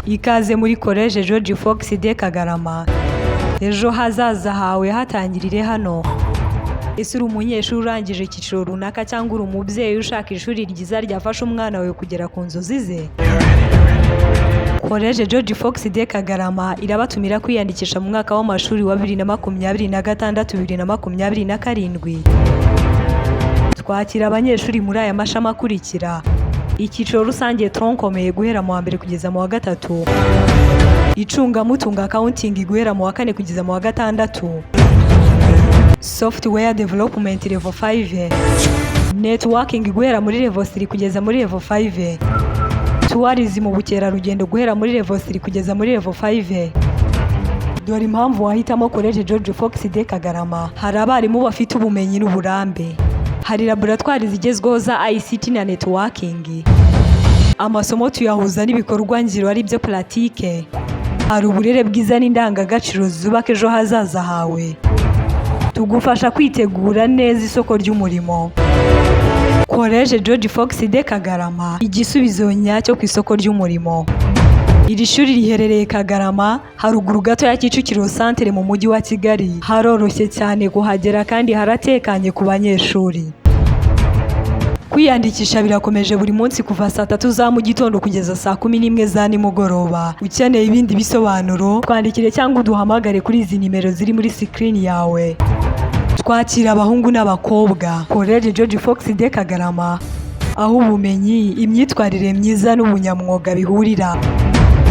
Ikaze muri Collège George Fox de Kagarama. Ejo hazaza hawe hatangirire hano. Ese uri umunyeshuri urangije icyiciro runaka cyangwa uri umubyeyi ushaka ishuri ryiza ryafasha umwana wawe kugera ku nzozi ze? Collège George Fox de Kagarama irabatumira kwiyandikisha mu mwaka w'amashuri wa 2026 2027. Twakira abanyeshuri muri aya mashami akurikira: icyiciro rusange tronc commun guhera mu wa mbere kugeza mu wa gatatu, icungamutungo accounting guhera mu wa kane kugeza mu wa gatandatu, software development level 5, networking guhera muri level 3 kugeza muri level 5, tourism, ubukerarugendo guhera muri level 3 kugeza muri level 5. Dore impamvu wahitamo Collège George Fox de Kagarama: hari abarimu bafite ubumenyi n'uburambe, hari laboratwari zigezweho za ICT na networking, amasomo tuyahuza n'ibikorwa ngiro, ari byo pratique, hari uburere bwiza n'indangagaciro zubaka ejo hazaza hawe, tugufasha kwitegura neza isoko ry'umurimo. Collège George Fox de Kagarama, igisubizo nyacyo ku isoko ry'umurimo. Iri shuri riherereye Kagarama, haruguru gato ya Kicukiro Santere, mu Mujyi wa Kigali. Haroroshye cyane kuhagera kandi haratekanye ku banyeshuri. Kwiyandikisha birakomeje buri munsi kuva saa 3 za mu gitondo kugeza saa 11 za nimugoroba. Ukeneye ibindi bisobanuro, twandikire cyangwa uduhamagare kuri izi nimero ziri muri sikirini yawe. Twakira abahungu n'abakobwa. Collège George Fox de Kagarama, aho ubumenyi, imyitwarire myiza n'ubunyamwuga bihurira.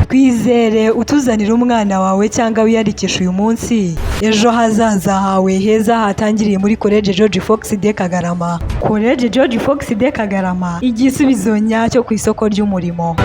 Twizere, utuzanire umwana wawe cyangwa wiyandikishe uyu munsi. Ejo hazaza hawe heza hatangiriye muri Collège George Fox de Kagarama. Collège George Fox de Kagarama, igisubizo nyacyo ku isoko ry'umurimo.